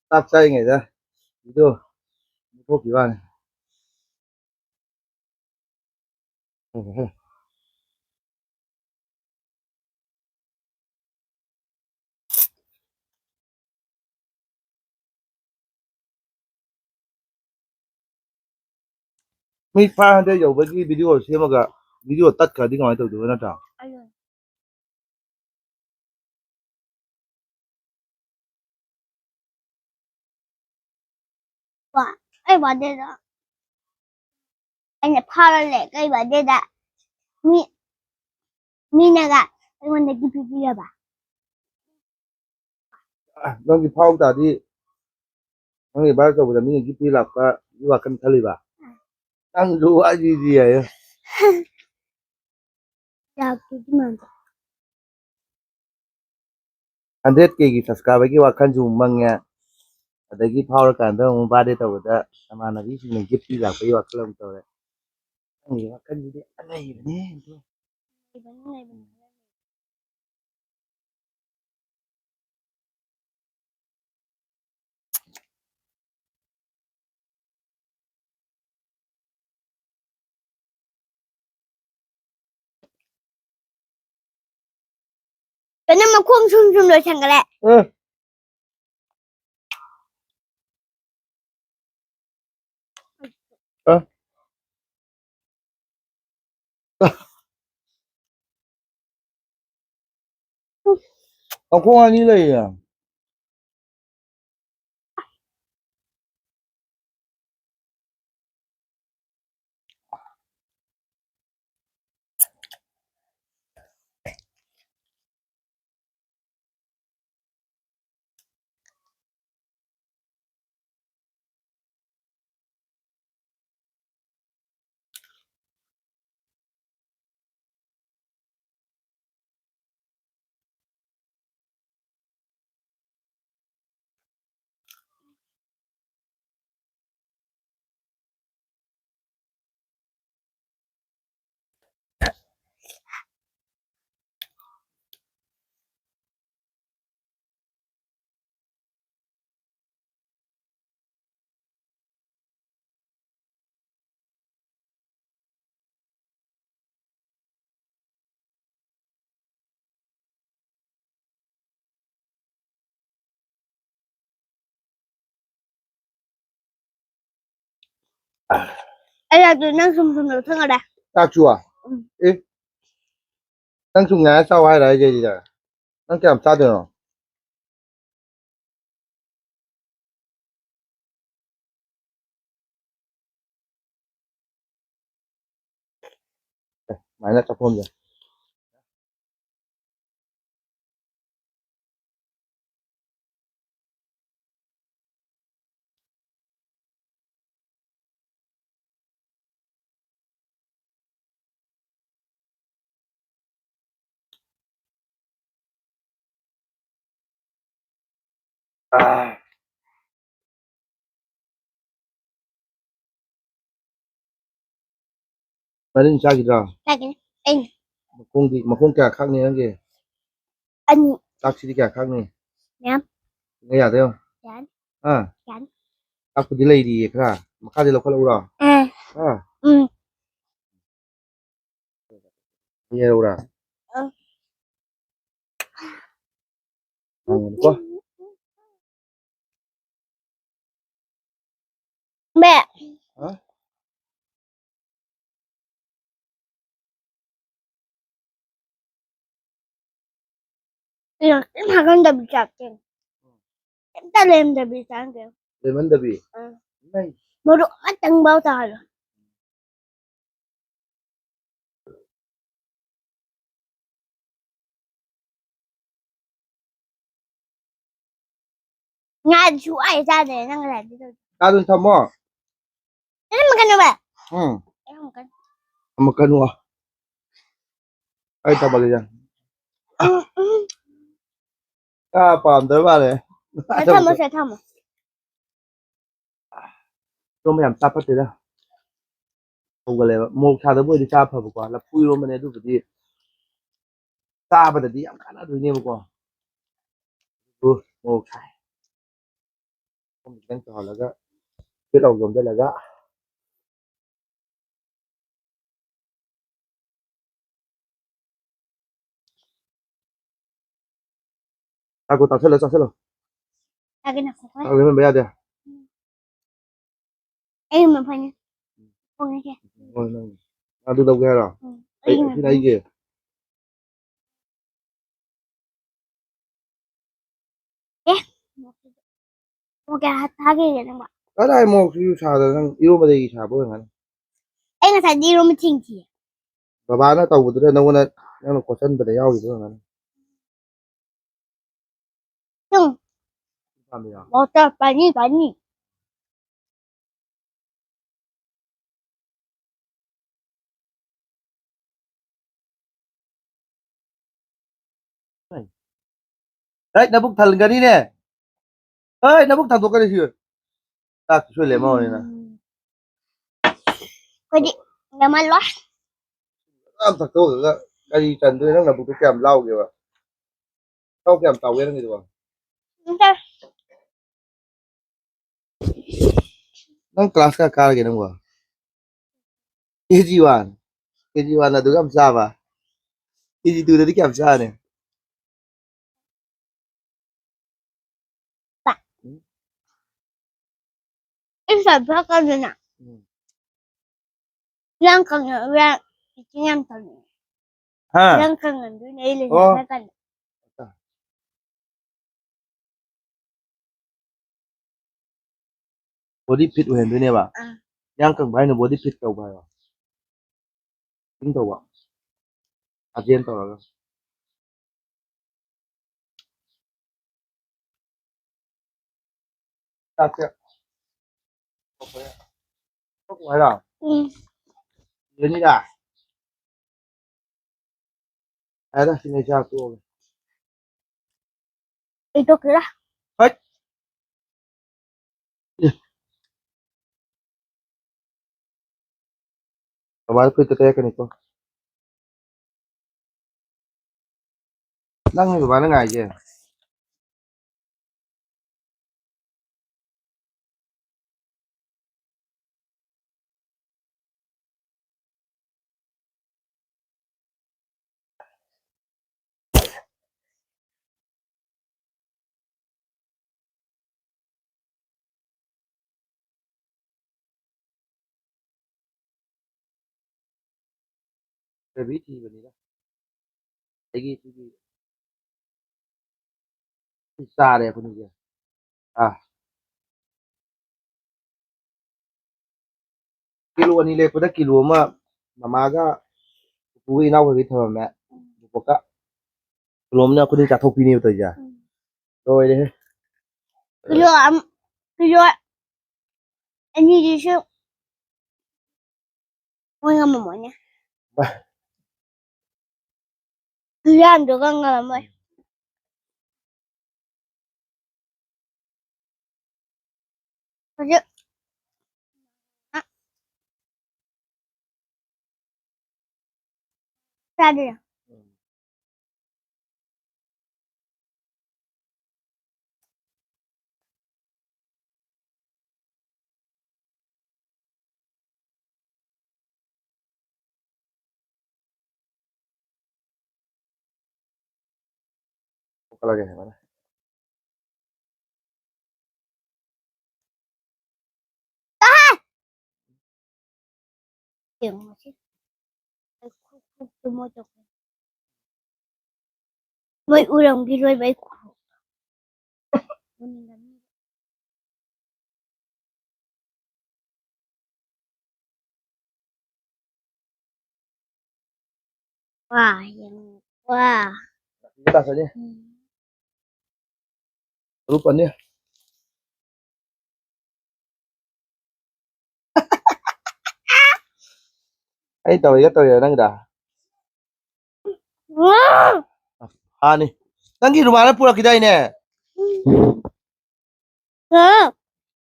ꯆꯥꯛ ꯆꯥꯔꯤꯉꯩꯗ ꯚꯤꯗꯤꯑꯣ ꯊꯣꯛꯈꯤꯕ ꯋꯥꯅꯤ꯫ ꯃꯤ five hundred ꯌꯧꯕꯒꯤ ꯚꯤꯗꯤꯑꯣ ꯁꯦꯝꯃꯒ ꯚꯤꯗꯤꯑꯣ ꯇꯠꯈ꯭ꯔꯗꯤ ꯀꯃꯥꯏꯅ ꯇꯧꯗꯣꯏꯕ, ꯅꯠꯇ꯭ꯔꯥ? ꯑꯗꯨꯅꯤ꯫ ꯀꯣ, ꯑꯩ ꯕꯥꯔꯗꯦꯗ ꯑꯩꯅ ꯐꯥꯔ ꯂꯩꯔꯒ ꯑꯩ ꯕꯥꯔꯗꯦꯗ ꯃꯤ, ꯃꯤꯅꯒ ꯑꯩꯉꯣꯟꯗ ꯒꯤꯐ ꯄꯤꯕꯤꯔꯕ? ꯑ, ꯅꯪꯗꯤ ꯐꯥꯎ ꯇꯥꯔꯗꯤ ꯅꯪꯒꯤ ꯚꯥꯏꯔꯦꯜ ꯇꯧꯕꯗ ꯃꯤꯅ ꯒꯤꯐ ꯄꯤ ꯂꯥꯛꯄꯒꯤ ꯋꯥꯈꯜ ꯈꯜꯂꯤꯕ? ꯅꯪꯁꯨ ꯋꯥꯔꯤꯗꯤ ꯌꯥꯏꯌꯦ꯫ ꯂꯥꯛꯇꯨꯗꯤ ꯃꯥꯟꯕ꯫ ꯍꯟꯗ꯭ꯔꯦꯠ ꯀꯦꯒꯤ ꯁꯕꯁꯀ꯭ꯔꯥꯏꯕꯔꯒꯤ ꯋꯥꯈꯜꯁꯨ ꯑꯃꯨꯛ ꯃꯪꯉꯦ꯫ ꯑꯗꯒꯤ ꯐꯥꯎꯔꯀꯥꯟꯗ ꯑꯃꯨꯛ ꯕꯥꯔꯗꯦ ꯇꯧꯕꯗ ꯅꯃꯥꯟꯅꯕꯤꯁꯤꯡꯅ ꯒꯤꯐ ꯄꯤ ꯂꯥꯛꯄꯒꯤ ꯋꯥꯈꯜ ꯑꯃꯨꯛ ꯇꯧꯔꯦ꯫ ꯅꯪꯒꯤ ꯋꯥꯈꯜꯁꯤꯗꯤ ꯑꯅꯩꯕꯅꯦ꯫ ꯂꯩꯕꯅꯤ, ꯂꯩꯕꯅꯤ꯫ ꯀꯩꯅꯣ ꯃꯈꯣꯡ ꯁꯨꯝ ꯁꯨꯝ ꯂꯣꯏꯁꯟꯈ꯭ꯔꯦ꯫ ꯑ꯫ ꯑ꯫ ꯃꯈꯣꯡ ꯑꯅꯤ ꯂꯩꯌꯦ꯫ ꯑꯩ ꯑꯗꯨ ꯅꯪ ꯁꯨꯝ ꯁꯨꯝ ꯂꯧꯊꯣꯛꯈ꯭ꯔꯦ꯫ ꯆꯥꯛꯁꯨ? ꯎꯝ꯫ ꯑꯦ? ꯅꯪ ꯁꯨꯝ ꯉꯥꯏꯔ ꯆꯥꯎ ꯍꯥꯏꯔ ꯑꯩ ꯀꯩꯒꯤ? ꯅꯪ ꯀꯌꯥꯝ ꯆꯥꯗꯣꯏꯅꯣ? ꯑꯦ, ꯁꯨꯃꯥꯏꯅ ꯆꯥꯛꯈꯣꯝꯁꯦ꯫ ꯃꯔꯤꯟ ꯆꯥꯈꯤꯗ꯭ꯔꯣ? ꯆꯥꯈꯤꯅꯤ꯫ ꯑꯩꯅ꯫ ꯃꯈꯣꯡꯗꯤ, ꯃꯈꯣꯡ ꯀꯌꯥ ꯈꯥꯛꯅꯤ ꯅꯪꯒꯤ? ꯑꯅꯤ꯫ ꯆꯥꯛꯁꯤꯗꯤ ꯀꯌꯥ ꯈꯥꯛꯅꯤ? ꯃꯌꯥꯝ꯫ ꯌꯥꯗꯦ꯫ ꯌꯥꯅꯤ꯫ ꯑꯥ? ꯌꯥꯅꯤ꯫ ꯆꯥꯛꯄꯨꯗꯤ ꯂꯩꯔꯤꯌꯦ ꯈꯔ꯫ ꯃꯈꯥꯗꯤ ꯂꯧꯈꯠꯂꯛꯎꯔꯣ? ꯑꯥ꯫ ꯑꯥ? ꯎꯝ꯫ ꯌꯦꯔꯧꯔꯥ? ꯑ꯫ ꯉꯥꯏꯈꯣꯀꯣ꯫ ꯕꯦ꯫ ꯍꯥ? ꯀꯩꯅꯣ, ꯀꯩꯝ ꯍꯥꯞꯍꯟꯗꯕꯤ ꯆꯥꯛꯁꯦ꯫ ꯀꯩꯝꯇ ꯂꯦꯝꯗꯕꯤ ꯆꯥꯒꯦ꯫ ꯂꯦꯝꯍꯟꯗꯕꯤ? ꯑꯥ꯫ ꯏꯃꯥꯏ꯫ ꯃꯣꯔꯣꯛ ꯑꯃꯇꯪ ꯐꯥꯎ ꯇꯥꯍꯜꯂꯣ꯫ ꯉꯥꯗꯤ ꯁꯨꯛꯆꯥ ꯆꯥꯗ꯭ꯔꯦ ꯅꯪ ꯉꯁꯥꯏꯗꯤ ꯇꯧꯗꯦ꯫ ꯆꯥꯗꯨꯅ ꯊꯝꯃꯣ꯫ ꯅꯪ ꯑꯃꯨꯛ ꯀꯩꯅꯣ ꯚꯥꯏ? ꯎꯝ꯫ ꯑꯩ ꯑꯃꯨꯛ ꯀꯩꯅꯣ꯫ ꯑꯃꯨꯛ ꯀꯩꯅꯣ꯫ ꯑꯩ ꯊꯝꯃꯒꯦ ꯌꯥ꯫ ꯎꯝ, ꯎꯝ꯫ ꯉꯥ ꯄꯥꯝꯗ꯭ꯔ ꯃꯥꯜꯂꯦ꯫ ꯁꯦ, ꯊꯝꯃꯣ, ꯁꯦ, ꯊꯝꯃꯣ꯫ ꯏꯔꯣꯝꯕ ꯌꯥꯝ ꯆꯥ ꯐꯠꯇꯦꯗ꯫ ꯍꯧꯒꯠꯂꯦꯕ꯫ ꯃꯣꯔꯣꯛ ꯁꯥꯗꯕ ꯑꯣꯏꯗꯤ ꯆꯥ ꯐꯕꯀꯣ꯫ ꯂꯐꯨ ꯏꯔꯣꯝꯕꯅꯦ ꯑꯗꯨꯕꯨꯗꯤ꯫ ꯆꯥꯕꯗꯗꯤ ꯌꯥꯝ ꯀꯥꯟꯅꯗꯣꯏꯅꯦꯕꯀꯣ꯫ ꯑꯗꯨ ꯃꯣꯔꯣꯛ ꯁꯥꯏ꯫ ꯈꯤꯇꯪ ꯇꯧꯍꯜꯂꯒ ꯐꯤꯠ ꯂꯥꯎ ꯌꯣꯝꯁꯤꯜꯂꯒ꯫ ꯉꯥꯏꯈꯣ, ꯆꯥꯁꯤꯜꯂꯣ, ꯆꯥꯁꯤꯜꯂꯣ꯫ ꯆꯥꯒꯦ, ꯉꯥꯏꯈꯣ꯫ ꯆꯥꯛ ꯂꯦꯝꯍꯟꯕ ꯌꯥꯗꯦ꯫ ꯑꯩ ꯃꯐꯩꯅꯦ꯫ ꯍꯣꯡꯉꯁꯦ꯫ ꯍꯣꯏ, ꯅꯪ ꯑꯗꯨ ꯂꯧꯒꯦ ꯍꯥꯏꯔꯣ? ꯎꯝ꯫ ꯑꯩ, ꯑꯩ ꯁꯤꯅ ꯃꯐꯩꯅꯦ꯫ ꯑꯩꯒꯤ꯫ ꯑꯦ? ꯃꯣꯔꯣꯛ ꯀꯌꯥ ꯊꯥꯈꯤꯒꯦ ꯅꯪꯕꯣ? ꯀꯗꯥꯏ ꯃꯣꯔꯣꯛꯁꯤꯁꯨ ꯁꯥꯗꯅ ꯅꯪ ꯏꯔꯣꯝꯕꯗꯒꯤ ꯁꯥꯕ ꯑꯣꯏꯔꯝꯒꯅꯤ꯫ ꯑꯩ ꯉꯁꯥꯏꯗꯤ ꯏꯔꯣꯝꯕ ꯊꯤꯡꯈꯤꯌꯦ꯫ ꯕꯕꯥꯅ ꯇꯧꯕꯗꯨꯗ ꯅꯪꯉꯣꯟꯗ ꯅꯪꯅ ꯈꯣꯠꯆꯟꯕꯗ ꯌꯥꯎꯈꯤꯕ ꯑꯣꯏꯔꯝꯒꯅꯤ꯫ ꯁꯨꯝ꯫ ꯄꯥꯝꯃꯤꯔꯣ? ꯃꯣꯔꯣꯛꯇ ꯄꯥꯅꯤ, ꯄꯥꯅꯤ꯫ ꯍꯩꯠ, ꯅꯕꯨꯛ ꯊꯜꯒꯅꯤꯅꯦ꯫ ꯍꯣꯏ, ꯅꯕꯨꯛ ꯊꯥꯡꯗꯣꯛꯀꯅꯤ ꯁꯤ꯫ ꯆꯥꯛ ꯁꯣꯏ ꯂꯦꯝꯍꯧꯔꯅꯤ ꯅꯪ꯫ ꯎꯝ꯫ ꯑꯩꯈꯣꯏꯗꯤ ꯂꯦꯝꯍꯜꯂꯣꯏ꯫ ꯌꯥꯝ ꯊꯛꯇꯣꯛꯑꯒ ꯀꯔꯤ ꯆꯟꯗꯣꯏꯅꯣ? ꯅꯪ ꯅꯕꯨꯛꯇꯣ ꯀꯌꯥꯝ ꯂꯥꯎꯒꯦꯕ? ꯆꯥꯎ ꯀꯌꯥꯝ ꯆꯥꯎꯒꯦ ꯅꯪꯒꯤꯗꯨꯕꯣ? ꯅꯪ class ꯀꯌꯥ ꯀꯥꯔꯒꯦ ꯅꯪꯕꯣ? K G one꯫ K G one ꯑꯗꯨꯛ ꯌꯥꯝ ꯆꯥꯕ? K G two ꯗꯗꯤ ꯀꯌꯥꯝ ꯆꯥꯅꯤ? ꯄꯥ꯫ ꯎꯝ? ꯑꯩ ꯁꯥꯏ ꯐꯔꯛꯀꯗꯅ꯫ ꯎꯝ꯫ ꯌꯥꯝ ꯀꯪꯉ-, ꯌꯥꯝ, ꯏꯆꯦ ꯌꯥꯝ ꯇꯧꯅꯤꯡꯉꯦ꯫ ꯍꯥ? ꯌꯥꯝ ꯀꯪꯍꯟꯗꯣꯏꯅꯦ ꯑꯩ ꯂꯩꯁꯥ ꯑꯣ꯫ ꯐꯔꯀꯥꯟꯗ꯫ Body fit ꯑꯣꯏꯍꯟꯗꯣꯏꯅꯦꯕ? ꯑꯥ꯫ ꯌꯥꯡ ꯀꯪꯕ ꯍꯥꯏꯅ body fit ꯇꯧꯕ ꯍꯥꯏꯔꯣ? Gym ꯇꯧꯕ? ꯁꯥꯖꯦꯜ ꯇꯧꯔꯒ꯫ ꯆꯥꯛꯁꯦ ꯇꯣꯛꯈ꯭ꯔꯦ꯫ ꯇꯣꯛꯈ꯭ꯔꯦ ꯍꯥꯏꯔꯣ? ꯎꯝ꯫ ꯌꯦꯅꯤꯗ꯫ ꯌꯥꯔꯦꯗ, ꯁꯤꯅꯦ ꯆꯥꯛ ꯇꯣꯛꯑꯒꯦ꯫ ꯑꯩ ꯇꯣꯛꯈ꯭ꯔꯦꯗ꯫ ꯍꯩꯠ! ꯑꯦ꯫ ꯕꯕꯥꯗ ꯐꯨꯔꯤꯠꯇꯣ ꯇꯩꯔꯛꯀꯅꯤꯀꯣ꯫ ꯅꯪꯅꯦ ꯕꯕꯥꯅ ꯉꯥꯏꯁꯦ꯫ ꯔꯕꯤ ꯊꯤꯕꯅꯤꯗ꯫ ꯑꯩꯒꯤ ꯁꯤꯒꯤ ꯆꯥꯔꯦ ꯑꯩꯈꯣꯏꯅꯤꯁꯦ꯫ ꯑꯥ꯫ ꯀꯤꯂꯣ ꯑꯅꯤ ꯂꯦꯛꯄꯗ ꯀꯤꯂꯣ ꯑꯃ ꯃꯃꯥꯒ ꯄꯨꯄꯨꯒ ꯏꯅꯥꯎꯈꯣꯏꯒꯤ ꯊꯝꯃꯝꯃꯦ꯫ ꯄꯨꯄꯨꯒ ꯀꯤꯂꯣ ꯑꯃꯅ ꯑꯩꯈꯣꯏꯅꯤ ꯆꯥꯊꯣꯛꯄꯤꯅꯦꯕ ꯇꯧꯔꯤꯁꯦ꯫ ꯎꯝ꯫ ꯂꯣꯏꯔꯦꯍꯦ꯫ ꯀꯤꯂꯣ ꯑꯝ-, ꯀꯤꯂꯣ ꯑꯅꯤꯗꯨꯁꯨ ꯃꯣꯏ ꯉꯝꯃꯝꯃꯣꯏꯅꯦ꯫ ꯕꯥ꯫ ꯈꯨꯌꯥꯝꯗꯨꯒ ꯉꯝꯃꯝꯃꯣꯏ꯫ ꯍꯧꯖꯤꯛ ꯆꯥꯗꯣꯏꯔꯣ? ꯀꯣꯛꯀꯂꯒꯦ ꯍꯥꯏꯕꯅ꯫ ꯌꯦꯡꯉꯣ ꯁꯤ꯫ ꯑꯩ ꯈꯨ-, ꯈꯨꯠꯇꯨ ꯃꯣꯏ ꯇꯧꯈ꯭ꯔꯦ꯫ ꯃꯣꯏ ꯎꯔꯝꯈꯤꯔꯣꯏꯕ ꯑꯩ ꯈꯨ-, ꯎꯅꯤꯡꯒꯅꯤ꯫ ꯋꯥ, ꯌꯦꯡꯉꯨ꯫ ꯋꯥ꯫ ꯁꯤꯗ ꯇꯥꯁꯜꯂꯤ꯫ ꯎꯝ꯫ ꯒ꯭ꯔꯨꯞ ꯑꯅꯤ꯫ ꯑꯩ ꯇꯧꯔꯤꯔ ꯇꯧꯔꯤꯔ ꯅꯪꯒꯤꯗ? ꯎꯝ꯫ ꯍꯥꯅꯤ꯫ ꯅꯪꯒꯤ ꯔꯨꯃꯥꯜ ꯑꯃ ꯄꯨꯔꯛꯈꯤꯗꯥꯏꯅꯦ? ꯎꯝ꯫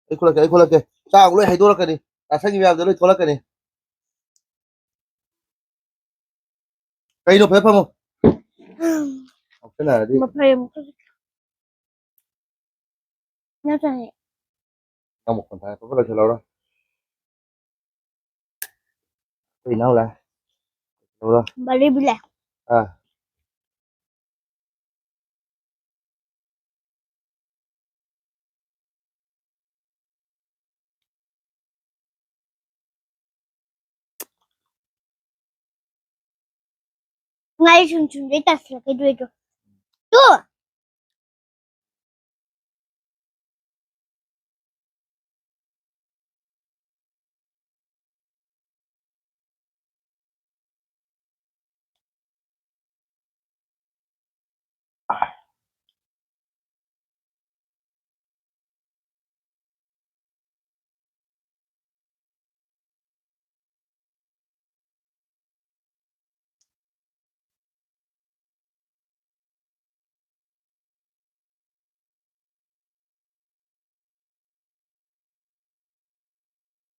ꯑꯩ ꯈꯨꯠꯂꯛꯀꯦ, ꯑꯩ ꯈꯨꯠꯂꯛꯀꯦ꯫ ꯆꯥꯛ ꯂꯣꯏ ꯍꯩꯗꯣꯔꯛꯀꯅꯤ꯫ ꯆꯥꯁꯟꯈꯤꯕ ꯃꯌꯥꯝꯗꯣ ꯂꯣꯏ ꯊꯣꯛꯂꯛꯀꯅꯤ꯫ ꯀꯩꯅꯣ ꯐꯖ ꯐꯝꯃꯣ꯫ ꯉꯥꯎꯁꯟꯅꯔꯗꯤ꯫ ꯃꯐꯩ ꯑꯃꯨꯛ ꯅꯠꯇ꯭ꯔꯅꯦ꯫ ꯅꯪ ꯃꯈꯣꯟ ꯇꯥꯔꯦ꯫ ꯐꯠ ꯐꯠ ꯂꯣꯏꯁꯤꯜꯍꯧꯔꯣ꯫ ꯑꯩꯈꯣꯏ ꯏꯅꯥꯎ ꯂꯥꯛꯑꯦ꯫ ꯂꯧꯔꯣ꯫ ꯕꯥꯂꯤ ꯕꯤꯂꯦ꯫ ꯑꯥ꯫ ꯉꯥꯔꯤ ꯁꯨꯝ ꯁꯨꯝꯗꯩ ꯇꯥꯁꯤꯜꯂꯛꯀꯗꯣꯏꯗꯣ꯫ ꯇꯨ!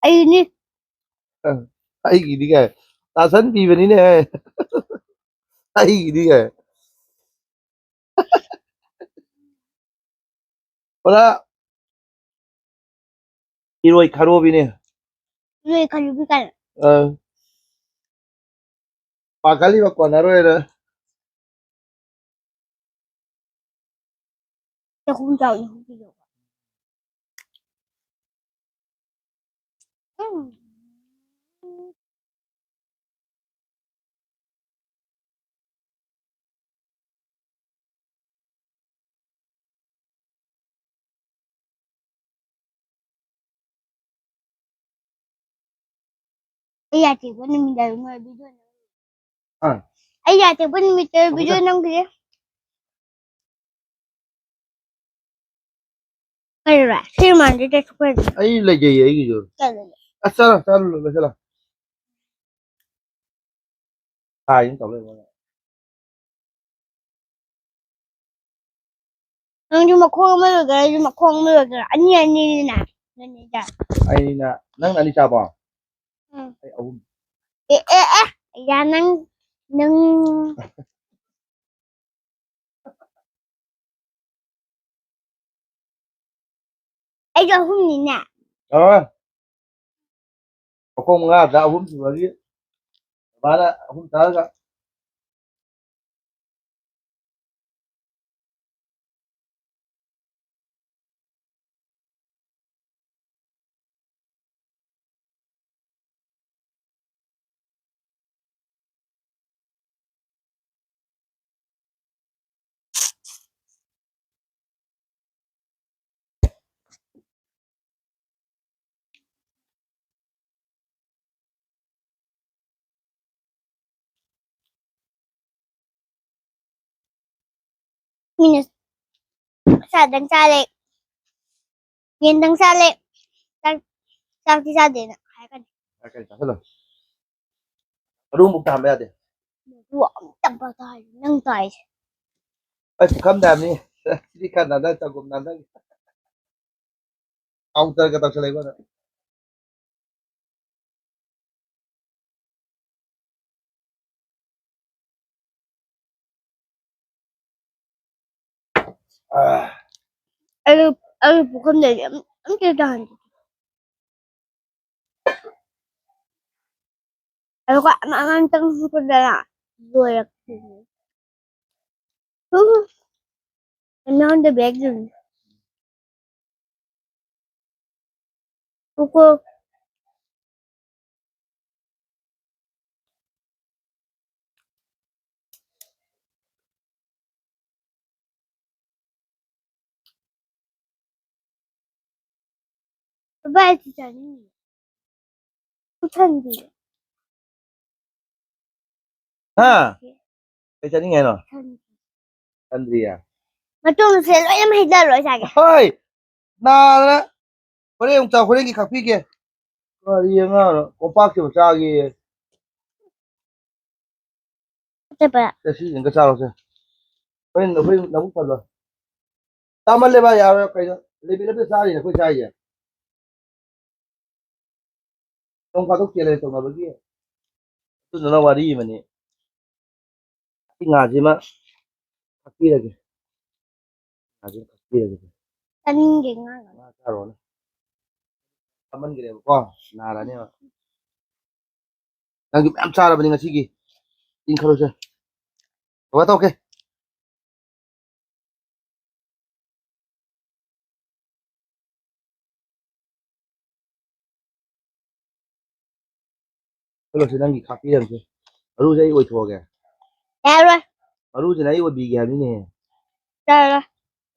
ꯑꯩꯅꯤ꯫ ꯑ, ꯑꯩꯒꯤꯗꯤ ꯀꯥꯏ? ꯇꯥꯁꯟꯕꯤꯕꯅꯤꯅꯦ꯫ ꯑꯩꯒꯤꯗꯤ ꯀꯥꯏ? ꯄꯨꯔꯥ ꯏꯔꯣꯏ ꯈꯔꯣꯕꯤꯅꯦ꯫ ꯏꯔꯣꯏ ꯈꯔꯣꯕꯤ ꯀꯥꯏꯅ꯫ ꯑ꯫ ꯄꯥꯈꯠꯂꯤꯕ ꯀꯣꯟꯅꯔꯣꯏꯅ꯫ ꯆꯥꯛꯈꯨꯝ ꯆꯥꯎ, ꯆꯥꯛꯈꯨꯝ ꯆꯥꯎ꯫ ꯎꯝ꯫ ꯑꯩ ꯌꯥꯇꯦꯡꯕ ꯅꯨꯃꯤꯠꯇ ꯅꯣꯏ video ꯅꯝ-, ꯑꯥ꯫ ꯑꯩ ꯌꯥꯇꯦꯡꯕ ꯅꯨꯃꯤꯠꯇ video ꯅꯝꯈꯤꯒꯦ꯫ ꯀꯩꯗꯧꯔꯦ? ꯁꯤ ꯃꯥꯟꯗꯦ, ꯆꯠꯊꯣꯛꯈ꯭ꯔꯗꯤ꯫ ꯑꯩ ꯂꯩꯖꯩꯌꯦ, ꯑꯩꯒꯤꯁꯨ꯫ ꯀꯩꯗꯧꯔꯦ? ꯑꯁ, ꯆꯠꯂꯣ, ꯆꯠꯂꯣ, ꯂꯣꯏꯁꯤꯜꯂꯣ꯫ ꯍꯥꯏꯅ ꯇꯧ ꯂꯩꯕ꯫ ꯅꯪꯁꯨ ꯃꯈꯣꯡ ꯑꯃ ꯂꯣꯏꯒꯦꯔꯥ, ꯑꯩꯁꯨ ꯃꯈꯣꯡ ꯑꯃ ꯂꯣꯏꯒꯦꯔꯥ? ꯑꯅꯤ, ꯑꯅꯤꯅꯤꯅ꯫ ꯑꯅꯤꯗ꯫ ꯑꯩꯅ, ꯅꯪ ꯑꯅꯤ ꯆꯥꯕꯣ? ꯎꯝ꯫ ꯑꯩ ꯑꯍꯨꯝ꯫ ꯑꯦ, ꯑꯦ, ꯑꯦ, ꯌꯥ, ꯅꯪ, ꯅꯪ꯫ ꯑꯩꯁꯨ ꯑꯍꯨꯝꯅꯤꯅꯦ꯫ ꯑꯥ꯫ ꯃꯈꯣꯡ ꯃꯉꯥꯗ ꯑꯍꯨꯝ ꯁꯨꯕꯒꯤ ꯕꯕꯥꯅ ꯑꯍꯨꯝ ꯆꯥꯔꯒ꯫ ꯃꯤꯅ ꯁꯥꯗꯪ ꯆꯥꯔꯦ, ꯌꯦꯟꯗꯪ ꯆꯥꯔꯦ, ꯆꯥꯛ, ꯆꯥꯛꯇꯤ ꯆꯥꯗꯦꯅ ꯍꯥꯏꯔꯛꯀꯅꯤ꯫ ꯍꯥꯏꯔꯛꯀꯅꯤ, ꯆꯥꯁꯤꯜꯂꯣ꯫ ꯃꯔꯨ ꯑꯃꯨꯛ ꯇꯥꯍꯟꯕ ꯌꯥꯗꯦ꯫ ꯃꯔꯨ ꯑꯃꯨꯛꯇꯪ ꯇꯥꯏ, ꯅꯪ ꯇꯥꯏꯁꯦ꯫ ꯑꯩ ꯄꯨꯈꯝꯗ ꯍꯥꯏꯕꯅꯤ꯫ ꯁꯤꯗꯤ ꯈꯔ ꯅꯥꯟꯊ, ꯆꯒꯨꯝ ꯅꯥꯟꯊꯒꯦ꯫ ꯀꯥꯎꯟꯇꯔꯒ ꯇꯧꯁꯜꯂꯛꯏꯕ ꯑꯗ꯫ ꯑꯥ꯫ ꯑꯩ, ꯑꯩ ꯄꯨꯈꯝꯗꯗꯤ ꯑꯝ-, ꯑꯝꯇ ꯇꯥꯍꯟꯗꯦ꯫ ꯑꯗꯨꯒ ꯑꯉꯥꯡ, ꯑꯉꯥꯡꯇꯪ ꯍꯨꯞꯄꯗꯅ ꯂꯣꯏꯔꯛꯇꯣꯏꯅꯦ꯫ ꯎꯝ꯫ ꯑꯩꯉꯣꯟꯗ ꯕꯦꯛ ꯌꯣꯟ-, ꯀꯣꯀꯣ꯫ ꯕꯥꯏ, ꯑꯩꯁꯨ ꯆꯥꯅꯤꯡꯉꯤ꯫ ꯄꯨꯊꯟꯕꯤ꯫ ꯍꯥ? ꯀꯩ ꯆꯥꯅꯤꯡꯉꯦ ꯍꯥꯏꯅꯣ? ꯄꯨꯊꯟꯕꯤ꯫ ꯆꯟꯗ꯭ꯔꯤꯌꯦ꯫ ꯃꯇꯣꯡꯁꯦ ꯂꯣꯏꯅ ꯍꯩꯖꯜꯂꯣ, ꯑꯩ ꯆꯥꯒꯦ꯫ ꯍꯣꯏ! ꯅꯥꯗꯅ꯫ ꯍꯣꯔꯦꯟ ꯑꯃꯨꯛ ꯆꯥꯎ, ꯍꯣꯔꯦꯟꯒꯤ ꯈꯥꯛꯄꯤꯒꯦ꯫ ꯀꯔꯤ ꯑꯉꯥꯡꯅꯣ? ꯀꯣꯝꯄꯥꯛꯁꯤꯕꯨ ꯆꯥꯒꯦꯌꯦ꯫ ꯆꯠꯄ꯫ ꯁꯦ, ꯁꯤ ꯌꯦꯡꯒ ꯆꯥꯔꯣꯁꯦ꯫ ꯍꯣꯔꯦꯟ, ꯍꯣꯔꯦꯟ ꯅꯕꯨꯛ ꯐꯜꯂꯣ꯫ ꯆꯥꯃꯜꯂꯦ ꯚꯥꯏ, ꯌꯥꯔꯣꯏ꯫ ꯀꯩꯅꯣ? Limit ꯑꯝꯗ ꯆꯥꯔꯤꯅꯦ ꯑꯩꯈꯣꯏ ꯆꯥꯔꯤꯁꯦ꯫ ꯅꯣꯡ ꯐꯥꯗꯣꯛ challenge ꯇꯧꯅꯕꯒꯤ ꯑꯗꯨꯗꯨꯅ ꯋꯥꯔꯤ ꯑꯃꯅꯤ꯫ ꯁꯤ ꯉꯥꯁꯤꯃ ꯊꯥꯛꯄꯤꯔꯒꯦ꯫ ꯉꯥꯁꯤꯃ ꯊꯥꯛꯄꯤꯔꯒꯦ꯫ ꯆꯥꯅꯤꯡꯗꯦ ꯉꯥ꯫ ꯉꯥ ꯆꯥꯔꯣꯅꯦ꯫ ꯆꯥꯃꯟꯈ꯭ꯔꯦꯕꯀꯣ, ꯅꯥꯔꯅꯦꯕ꯫ ꯅꯪꯁꯨ ꯃꯌꯥꯝ ꯆꯥꯔꯕꯅꯤ ꯉꯁꯤꯒꯤ꯫ ꯏꯟꯈꯠꯂꯨꯁꯦ꯫ ꯕꯕꯥ ꯇꯧꯔꯛꯀꯦ꯫ ꯆꯠꯂꯣꯁꯦ, ꯅꯪꯒꯤ ꯈꯥꯛꯄꯤꯔꯝꯁꯦ꯫ ꯃꯔꯨꯁꯦ ꯑꯩ ꯑꯣꯏꯊꯣꯛꯑꯒꯦ꯫ ꯌꯥꯔꯣꯏ꯫ ꯃꯔꯨꯁꯤꯅ ꯑꯩ ꯑꯣꯏꯕꯤꯒꯦ ꯍꯥꯏꯕꯅꯤꯅꯦ꯫ ꯌꯥꯔꯣꯏ꯫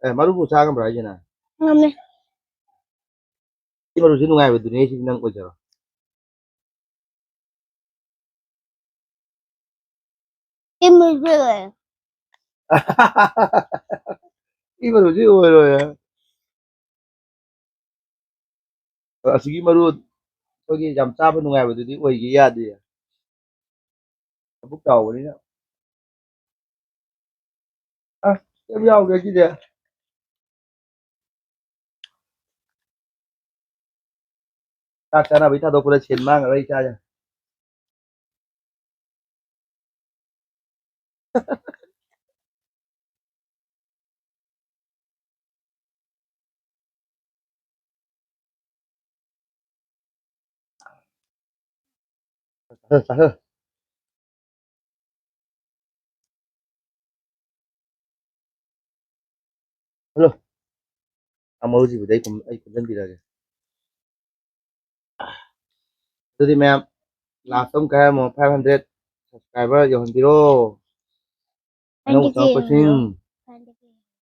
ꯑꯦ, ꯃꯔꯨꯕꯨ ꯆꯥ ꯉꯝꯕ꯭ꯔꯥ ꯍꯥꯏꯁꯤꯅ? ꯉꯝꯃꯦ꯫ ꯁꯤ ꯃꯔꯨꯁꯤ ꯅꯨꯡꯉꯥꯏꯕꯗꯨꯅꯦ, ꯁꯤꯗꯤ ꯅꯪ ꯑꯣꯏꯖꯔꯣ꯫ ꯁꯤ ꯃꯔꯨꯁꯦ ꯂꯣꯏꯔꯦ꯫ ꯁꯤ ꯃꯔꯨꯁꯤ ꯑꯣꯏꯔꯣꯏ꯫ ꯑꯁꯤꯒꯤ ꯃꯔꯨ ꯑꯩꯈꯣꯏꯒꯤ ꯌꯥꯝ ꯆꯥꯕ ꯅꯨꯡꯉꯥꯏꯕꯗꯨꯗꯤ ꯑꯣꯏꯒꯦ ꯌꯥꯗꯦ꯫ ꯃꯕꯨꯛ ꯆꯥꯎꯕꯅꯤꯅ꯫ ꯑ, ꯀꯩꯝ ꯌꯥꯎꯗꯦ ꯁꯤꯗꯤ꯫ ꯆꯥꯛ ꯆꯥꯅꯕꯩ ꯊꯥꯗꯣꯛꯄꯗ ꯁꯦꯟ ꯃꯥꯡꯉꯔꯣꯏ ꯏꯆꯥꯁꯦ꯫ ꯆꯥꯁꯜꯂꯣ, ꯆꯥꯁꯜꯂꯣ꯫ ꯍꯜꯂꯣ꯫ ꯑꯃꯨꯜꯁꯤꯕꯨꯗꯤ ꯑꯩ ꯈꯨꯝ-, ꯑꯩ ꯈꯨꯝꯖꯟꯕꯤꯔꯛꯑꯒꯦ꯫ ꯑꯗꯨꯗꯤ ꯃꯌꯥꯝ, last ꯑꯃ ꯀꯩ ꯍꯥꯏꯔꯝꯃꯣ? Five hundred subscriber ꯌꯧꯍꯟꯕꯤꯔꯣ꯫ ꯑꯅꯧꯕ ꯆꯪꯉꯛꯄꯁꯤꯡ꯫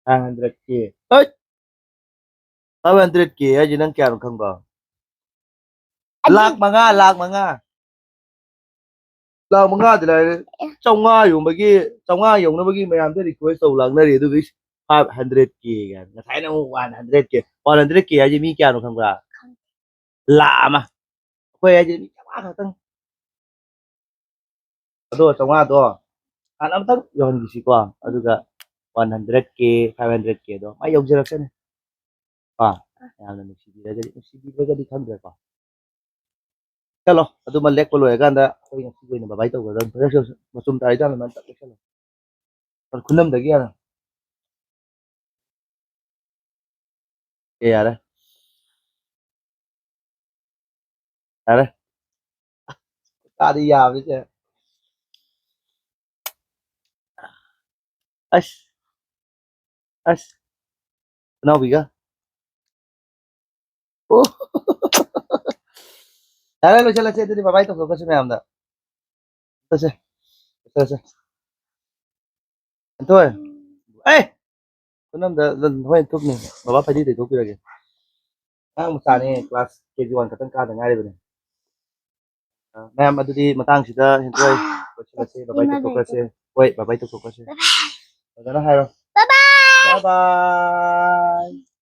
Five hundred K꯫ ꯍꯩꯠ! Five hundred K ꯍꯥꯏꯁꯦ ꯅꯪ ꯀꯌꯥꯅꯣ ꯈꯪꯕ꯭ꯔꯣ? ꯑꯗꯨ ꯂꯥꯛ ꯃꯉꯥ, ꯂꯥꯛ ꯃꯉꯥ꯫ ꯂꯥꯛ ꯃꯉꯥꯗꯤ ꯂꯥꯏꯔꯦ꯫ ꯑꯦ꯫ ꯆꯥꯝꯃꯉꯥ ꯌꯧꯕꯒꯤ, ꯆꯥꯝꯃꯉꯥ ꯌꯧꯅꯕꯒꯤ ꯃꯌꯥꯝꯗ request ꯇꯧ ꯂꯥꯛꯅꯔꯤ, ꯑꯗꯨꯒ five hundred K ꯀꯥꯏꯅ꯫ ꯉꯁꯥꯏꯅ ꯑꯃꯨꯛ one hundred K, one hundred K ꯍꯥꯏꯁꯦ ꯃꯤ ꯀꯌꯥꯅꯣ ꯈꯪꯕ꯭ꯔꯥ? ꯈꯪꯗꯦ꯫ ꯂꯥꯛ ꯑꯃ꯫ ꯑꯩꯈꯣꯏ ꯍꯥꯏꯁꯦ ꯃꯤ ꯆꯥꯝꯃꯉꯥ ꯈꯛꯇꯪ꯫ ꯑꯗꯣ ꯆꯥꯝꯃꯉꯥꯗꯣ ꯍꯥꯟꯅ ꯑꯝꯇꯪ ꯌꯧꯍꯟꯈꯤꯁꯤꯀꯣ, ꯑꯗꯨꯒ one hundred K, five hundred K ꯗꯣ ꯃꯥꯏ ꯌꯧꯖꯔꯛꯁꯅꯤ꯫ ꯀꯣ? ꯌꯥꯝꯅ ꯅꯨꯡꯁꯤꯕꯤꯔꯒꯗꯤ, ꯅꯨꯡꯁꯤꯕꯤꯗ꯭ꯔꯒꯗꯤ ꯈꯪꯗ꯭ꯔꯦꯀꯣ꯫ ꯆꯠꯂꯣ, ꯑꯗꯨꯃ ꯂꯦꯛꯄ ꯂꯣꯏꯔꯀꯥꯟꯗ ꯑꯩꯈꯣꯏ ꯉꯁꯤꯒꯤ ꯑꯣꯏꯅ bye bye ꯇꯧꯒꯗꯕꯅꯤ꯫ ꯐꯖꯅ ꯃꯆꯨꯝ ꯇꯥꯔꯤꯗ ꯍꯥꯟꯅ ꯂꯦꯛꯁꯜꯂꯣ꯫ ꯈꯨꯅꯝꯗꯒꯤ ꯍꯥꯟꯅ꯫ ꯑꯦ, ꯌꯥꯔꯦ꯫ ꯌꯥꯔꯦ꯫ ꯇꯥꯗꯤ ꯌꯥꯕꯅꯤ ꯁꯦ꯫ ꯑꯁ꯫ ꯑꯁ꯫ ꯈꯨꯅꯥꯎꯕꯤꯒ꯫ ꯑꯣ꯫ ꯌꯥꯔꯦ, ꯂꯣꯏꯁꯤꯜꯂꯁꯦ ꯑꯗꯨꯗꯤ, bye bye ꯇꯧꯊꯣꯛꯈ꯭ꯔꯁꯤ ꯃꯌꯥꯝꯗ꯫ ꯆꯠꯁꯦ꯫ ꯆꯠꯁꯦ꯫ ꯍꯦꯟꯊꯣꯏ꯫ ꯑꯦ! ꯈꯨꯅꯝꯗ ꯍꯣꯏ ꯊꯨꯞꯅꯤ꯫ ꯕꯕꯥ ꯐꯗꯤ ꯇꯩꯊꯣꯛꯄꯤꯔꯒꯦ꯫ ꯑꯉꯥꯡ ꯃꯆꯥꯅꯦ, class K G one ꯈꯛꯇꯪ ꯀꯥꯗ ꯉꯥꯏꯔꯤꯕꯅꯦ꯫ ꯑ, ꯃꯌꯥꯝ ꯑꯗꯨꯗꯤ ꯃꯇꯥꯡꯁꯤꯗ ꯍꯦꯟꯊꯣꯏ ꯂꯣꯏꯁꯤꯜꯂꯁꯦ, bye bye ꯏꯃꯥ ꯇꯧꯊꯣꯛꯈ꯭ꯔꯁꯦ꯫ ꯍꯣꯏ, bye bye ꯇꯧꯊꯣꯛꯈ꯭ꯔꯁꯦ꯫ Bye bye꯫ ꯐꯖꯅ ꯍꯥꯏꯔꯣ꯫ Bye bye꯫ Bye bye꯫